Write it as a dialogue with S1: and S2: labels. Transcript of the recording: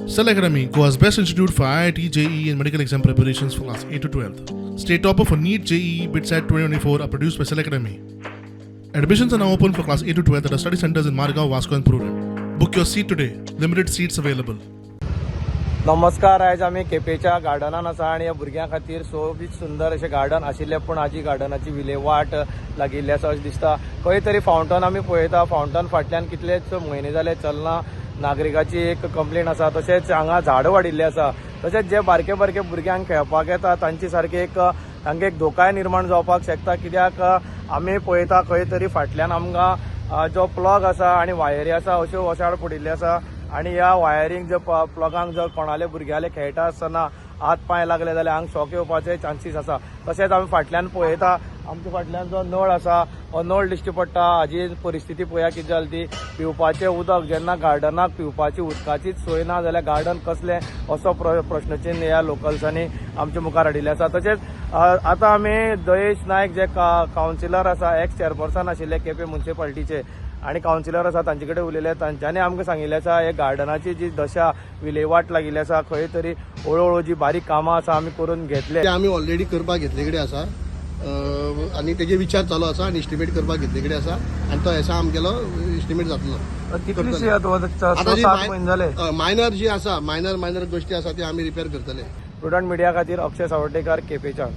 S1: Cell Academy, Goa's best institute for IIT, JEE, and medical exam preparations for class 8 to 12. State topper for NEET, JEE, BITSAT 2024 are produced by Cell Academy. Admissions are now open for class 8 to 12 at our study centers in Margao, Vasco, and Prudent. Book your seat today. Limited seats available.
S2: नमस्कार. आयज आमी केपेच्या गार्डनान आसा आनी ह्या भुरग्यां खातीर सोबीत सुंदर अशें गार्डन आशिल्लें, पूण हाजी गार्डनाची विलेवाट लागिल्ली आसा अशें दिसता. खंय तरी फावंटन आमी पळयता, फावंटन फाटल्यान कितलेच म्हयने जाले चलना, नागरिकाची एक कंप्लेन आसा. तशेंच हांगा झाडां वाडिल्ली आसा. तशेंच जे बारके बारके भुरग्यांक खेळपाक येता तांची सारकी एक तांकां एक धोकाय निर्माण जावपाक शकता, कित्याक आमी पळयता खंय तरी फाटल्यान आमकां जो प्लग आसा आनी वायरी आसा अश्यो वशाड पडिल्ल्यो आसा आनी ह्या वायरींक जर प्लगांक जर कोणाले भुरग्याले खेळटा आसतना हात पांय लागले जाल्यार हांगा शॉक येवपाचे चान्सीस आसा. तशेंच आमी फाटल्यान पळयता, आमच्या फाटल्यान जो नळ आसा हो नळ दिश्टी पडटा. हाजी परिस्थिती पळया कितें जाली ती. पिवपाचें उदक जेन्ना गार्डनाक पिवपाची उदकाचीच सोय ना जाल्यार गार्डन कसलें असो प्रश्नचिन्न ह्या लोकल्सांनी आमच्या मुखार हाडिल्लें आसा. तशेंच आतां आमी दयेश नायक जे कावन्सिलर आसा, एक्स चेअरपर्सन आशिल्ले केपें मुन्सिपाल्टीचे आनी कावन्सिलर आसा, तांचे कडेन उलयले. तांच्यांनी आमकां सांगिल्लें आसा, हे गार्डनाची जी दशा विलेवाट लागिल्ली आसा, खंय तरी हळू हळू जी बारीक कामां आसा आमी करून घेतले.
S3: ते आमी ऑलरेडी करपाक घेतले कडेन आसा आनी तेजे विचार चालू आसा आनी इस्टिमेट करपाक घेतले कडेन आसा आनी तो हेसा आमगेलो इस्टिमेट जातलो.
S2: कितलीशी
S3: आतां जी
S2: 7 म्हयने जाले.
S3: मायनर जी आसा, मायनर मायनर गोश्टी आसा, ते आमी रिपेर करतले.
S2: प्रुडंट मिडिया खातीर अक्षय सावर्डेकर, केपेच्यान.